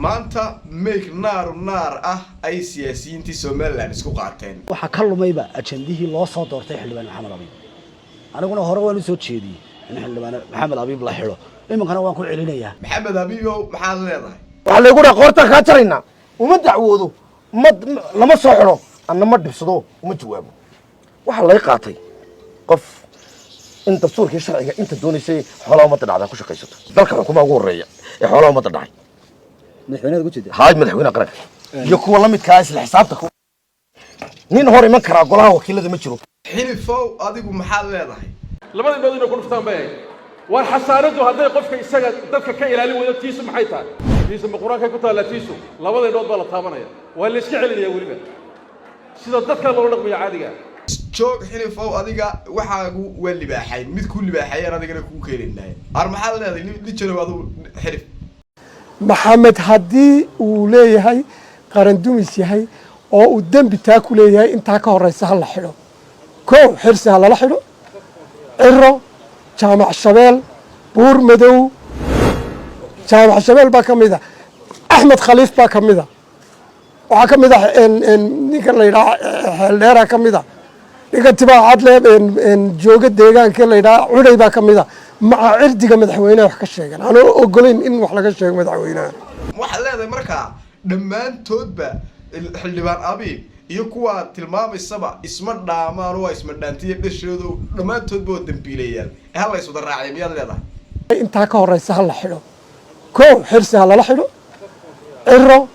Maanta meeg naaru naar ah ay siyaasiyiintii Somaliland isku qaateen. Waxaa ka lumayba ajandihii loo soo doortay xildhibaan Maxamed Abiib. Aniguna hore waan usoo jeediyey in xildhibaan Maxamed Abiib la xidho, iminkana waan ku celinayaa. Maxamed Abiibow, maxaad leedahay? Waxaa laygu dhaha qoortaan kaa jaraynaa. Uma dacwoodo, ma lama soo xidho, anna ma dhibsado, uma jawaabo. Waxaa laga qaatay qof in dastuurkii sharciga inta doonaysay xoolaha ummadda dhacdaa ku shaqaysato. Dalka xukumaha ugu horreeya ee xoolaha ummadda dhacay. Madaxweynaha ugu jeeda. Haaj madaxweynaha qaranka iyo kuwa la midkaa isla xisaabta nin hor iman karaa golaha wakiilada ma jiro. Xinifow, adigu maxaad leedahay? Labada indhood inay ku dhuftaan bay ahayd. War xasaanaddu hadday qofka isaga dadka ka ilaalin weydo, tiisu maxay tahay? Tiisu ma Qur-aankay ku taallaa? Tiisu labada indhood baa la taabanaya, waa la iska celinaya, weliba sida dadka loola dhaqmayo caadiga. Joog Xinifow, adiga waxaagu waa libaaxay, mid ku libaaxayaan adigana kuu keenaynay. Ar maxaad leedahay, lijanow, adigu Xinif? Maxamed haddii uu leeyahay qaran dumis yahay oo uu dembi taa ku leeyahay, intaa ka horeysa ha la xidho. Kow, Xirsi ha lala xidho, Ciro, Jaamac Shabeel, Buur Madow. Jaamac Shabeel baa ka mid a, Axmed Khaliif baa ka mid a, waxaa ka mid a ninka la yidhaha Xeeldheeraa ka mid a, ninka Tibaacadle jooga deegaanka la yidhaha Cudhay baa ka mid a. Maca cirdiga madaxweynaha wax ka sheegan, anoo ogolayn in wax laga sheego madaxweynaha. Waxaad leedahay markaa dhammaantoodba xildhibaan Abiib iyo kuwaa tilmaamaysaba isma dhaamaan, waa isma dhaantiya dhashoodo, dhammaantoodba waa dambiilayaal ee hala iswada raacay, miyaad leedahay? Intaa ka horeysa ha la xidho. Kow, Xirsi ha lala xidho, Ciro,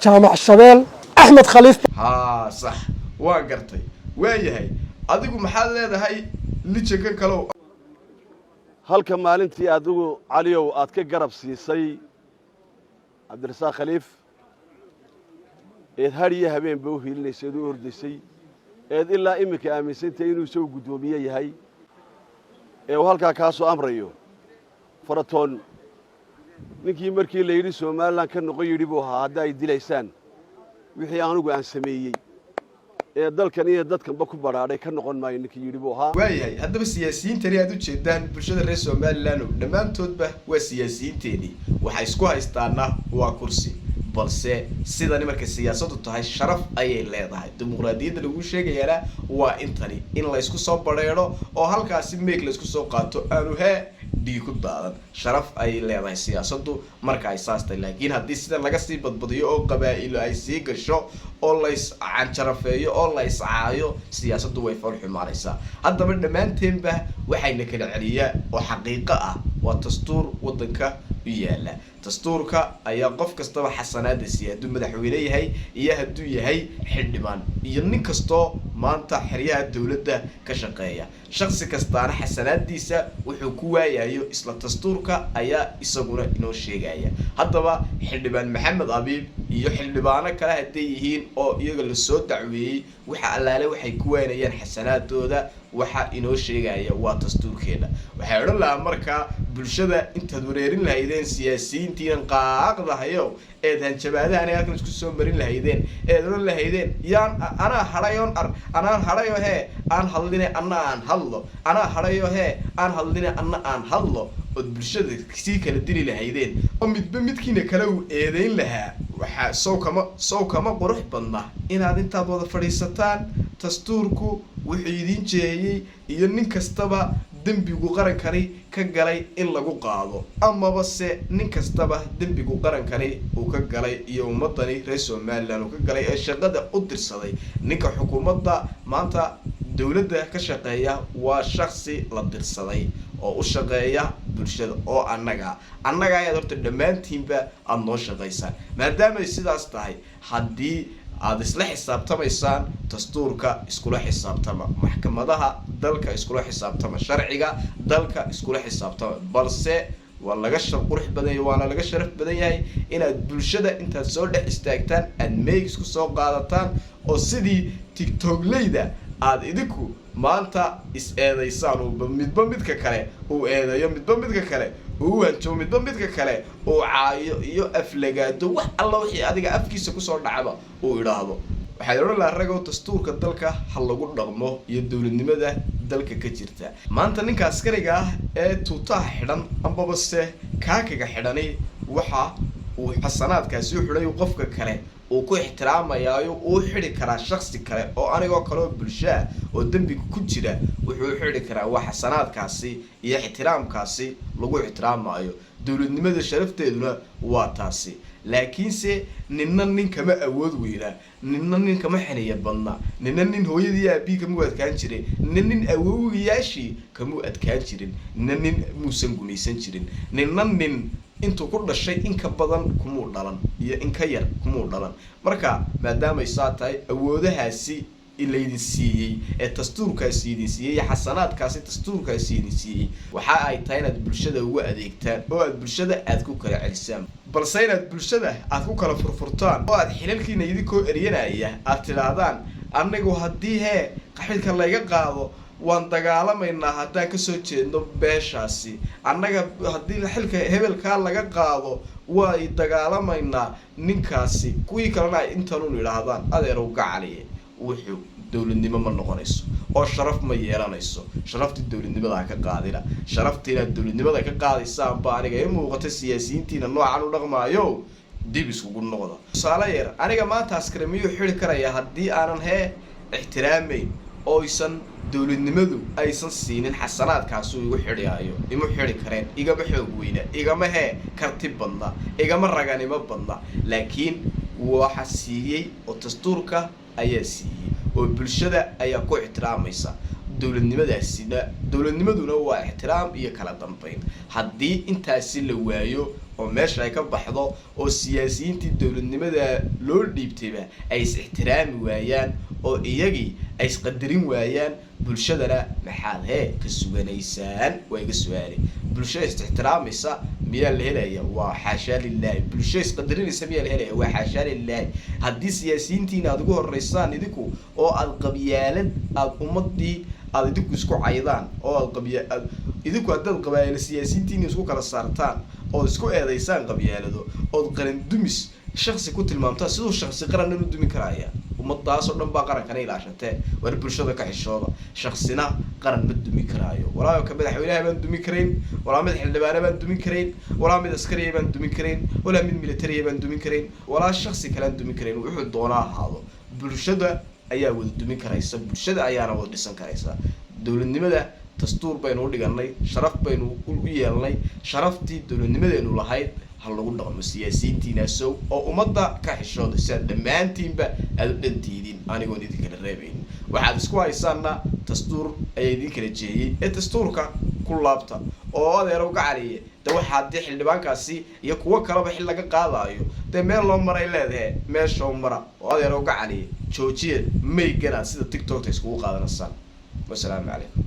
Jaamac Shabeel, Axmed Khaliif. Haa, sax, waan gartay. Waayahay, adigu maxaad leedahay, lijankan kalow? Halka maalintii adigu, Caliyow, aad ka garab siisay Cabdirasaaq Khaliif, eed had iyo habeenba u hiilinaysay, eed u ordaysay, eed ilaa iminka aaminsantahay inuu isagu guddoomiye yahay ee uu halkaa kaa soo amrayo faratoon, ninkii markii la yidhi Somaliland ka noqon yidhi buu ahaa, hadda ay dilaysaan wixii anugu aan sameeyey ee dalkan iyo dadkanba ku badhaadhay ka noqon maayo, ninkii yidhi buu ahaa. Waayahay, haddaba siyaasiyiintani aad ujeedaan, bulshada reer Somaliland, dhammaantoodba waa siyaasiyiinteenii. Waxay isku haystaana waa kursi, balse sidani markay siyaasadu tahay sharaf ayay leedahay. Dimuqraadiyadda lagu sheegayaana waa intani, in laysku soo badheedho oo halkaasi meeg laysku soo qaato, aanu hee dhiig ku daadan. Sharaf ayay leedahay siyaasadu marka ay saas tahay. Laakiin haddii sida laga sii badbadiyo oo qabaa-ilo ay sii gasho oo lays canjarafeeyo oo la iscaayo, siyaasaddu way fool xumaanaysaa. Haddaba dhammaanteenba waxayna kala celiyaa oo xaqiiqo ah waa dastuur waddanka u yaala. Dastuurka ayaa qof kastaba xasanaada siiya, hadduu madaxweyne yahay iyo hadduu yahay xildhibaan iyo nin kastoo maanta xeryaha dowladda ka shaqeeya. Shaksi kastaana xasanaadiisa wuxuu ku waayayo isla dastuurka ayaa isaguna inoo sheegaya. Haddaba xildhibaan Maxamed Abiib iyo xildhibaano kale hadday yihiin oo iyaga lasoo dacweeyey, waxa allaale waxay ku waanayaan xasanaadooda waxa inoo sheegaya waa dastuurkeena. Waxay odhan lahaa markaa bulshada, intaad wareerin lahaydeen siyaasiyiintiinan qaaqdahayo, eed hanjabaadahan halkan isku soo marin lahaydeen, eed odhan lahaydeen yaan anaa hadhayoon ar anaan hadhayo hee aan hadline anna aan hadlo, anaa hadhayo hee aan hadline anna aan hadlo, ood bulshada sii kala dili lahaydeen oo midba midkiina kale uu eedeyn lahaa, waxaa sow kama qurux badna inaad intaad wada fadhiisataan dastuurku wuxuu idiin jeeyey iyo nin kastaba dembigu qarankani ka galay in lagu qaado, amaba se nin kastaba dembigu qarankani uu ka galay iyo ummadani reer Somaliland uu ka galay ee shaqada u dirsaday? Ninka xukuumadda maanta dowladda ka shaqeeya waa shaksi la dirsaday oo u shaqeeya bulshada, oo annaga ayaad horta dhammaantiinba aada noo shaqaysaan. Maadaamay sidaas tahay, haddii aada isla xisaabtamaysaan, dastuurka iskula xisaabtama, maxkamadaha dalka iskula xisaabtama, sharciga dalka iskula xisaabtama. Balse waa laga qurux badan yahay, waana laga sharaf badan yahay inaad bulshada intaad soo dhex istaagtaan, aada meeg isku soo qaadataan oo sidii Tiktokleyda aada idinku maanta is eedaysaan, uu midba midka kale uu eedeeyo, midba midka kale uu u hanjabo, midba midka kale uu caayo iyo aflagaado, wax alla wixii adiga afkiisa kusoo dhacba uu idhaahdo. Waxay odhan lahaa, ragow, dastuurka dalka ha lagu dhaqmo iyo dowladnimada dalka ka jirta. Maanta ninka askariga ah ee tuutaha xidhan ambaba se kaakiga xidhani waxa uu Uu xasanaadkaasi u xidhay qofka kale uu ku ixtiraamayaayo, uu xidhi karaa shaksi kale oo anigoo kale oo bulshaa oo dembiga ku jira wuxuu u xidhi karaa waa xasanaadkaasi iyo ixtiraamkaasi lagu ixtiraamayo. Dowladnimada sharafteeduna waa taasi. Laakiinse ninna nin kama awood weyna, ninna nin kama xiniya badna, ninna nin hooyadii aabii kamuu adkaan jiray, ninna nin awowiyaashii kamuu adkaan jirin, ninna nin muusan gumaysan jirin, ninna nin intuu ku dhashay in ka badan kumuu dhalan iyo in ka yar kumuu dhalan. Marka maadaamay saa tahay, awoodahaasi laydin siiyey ee dastuurkaasi idin siiyey iyo xasanaadkaasi dastuurkaasi idin siiyey, waxa ay tahay inaad bulshada ugu adeegtaan oo aad bulshada aad ku kala celisaan. Balse inaad bulshada aad ku kala furfurtaan oo aad xilalkiina idinkoo eryanaya aad tidhaahdaan, "Anigu haddii hee qaxilka layga qaado waan dagaalamaynaa, haddaan kasoo jeedno beeshaasi, annaga haddii xilka hebelkaa laga qaado way dagaalamaynaa ninkaasi," kuwii kalena ay intanun idhaahdaan, adeerow gacaliye, wuxuu dowladnimo ma noqonayso oo sharaf ma yeelanayso. Sharaftii dowladnimada ha ka qaadina. Sharaftii inaad dowladnimada ka qaadaysaan ba aniga i muuqata. Siyaasiyiintiina noocan u dhaqmaayo, dib iskugu noqda. Tusaale yar, aniga maanta askari miyuu xidi karayaa haddii aanan hee ixtiraamayn oysan dowladnimadu aysan siinin xasanaadkaasu igu xidhaayo? Imu xidhi kareen. Igama xoog weyna, igama hee karti badna, igama raganimo badna, laakiin waxa siiyey oo dastuurka ayaa siiyey oo bulshada ayaa ku ixtiraamaysa. Dowladnimadaasina, dowladnimaduna waa ixtiraam iyo kala dambeyn. Haddii intaasi la waayo oo meesha ay ka baxdo oo siyaasiyiintii dowladnimada loo dhiibtayba ay is ixtiraami waayaan oo iyagii ay isqadarin waayaan, bulshadana maxaad hee ka suganaysaan? Waa iga su-aale. Bulsho is ixtiraamaysa miyaa la helaya? Waa xaashaa lilaahi. Bulsho isqadarinaysa miyaa la helaya? Waa xaashaa lilaahi. Haddii siyaasiyiintiina aad ugu horeysaan idinku oo aad qabyaalad aada ummadii aada idinku isku caydaan oo aad qabya aad idinku haddaad qabaayilo siyaasiyiintiina isku kala saartaan ood isku eedaysaan qabyaalado ood qaran dumis shaksi ku tilmaamtaan, siduu shaksi qaran dhan u dumi karaya? Ummadaasoo dhan baa qarankana ilaashatee. War bulshada ka xishooda. Shaksina qaran ma dumi karaayo. Walaa ka madaxweynaha baan dumi karayn, walaa mid xildhibaana baan dumin karayn, walaa mid askariya baan dumin karayn, walaa mid militariya baan dumin karayn, walaa shaksi kalean dumin karayn, wuxuu doonaa ahaado. Bulshada ayaa wada dumin karaysa, bulshada ayaana wada dhisan karaysa. Dowladnimada dastuur baynu u dhiganay, sharaf baynu u yeelnay. Sharaftii dowladnimadeenu lahayd ha lagu dhaqmo, siyaasiyiintiinaasow, oo ummadda ka xishooda si aad dhammaantiinba aada u dhantiidin, anigoon idin kala reebaynin. Waxaad isku haysaanna dastuur ayaa idin kala jeeyey ee dastuurka ku laabta. Oo adeero gacaliye, de waxa haddii xildhibaankaasi iyo kuwo kaleba xil laga qaadaayo, dee meel loo maray leedahe, meeshoo mara. Oo adeero gacaliye, joojiya mayganaad sida TikTokta iskugu qaadanaysaan. Wasalaamu calaykum.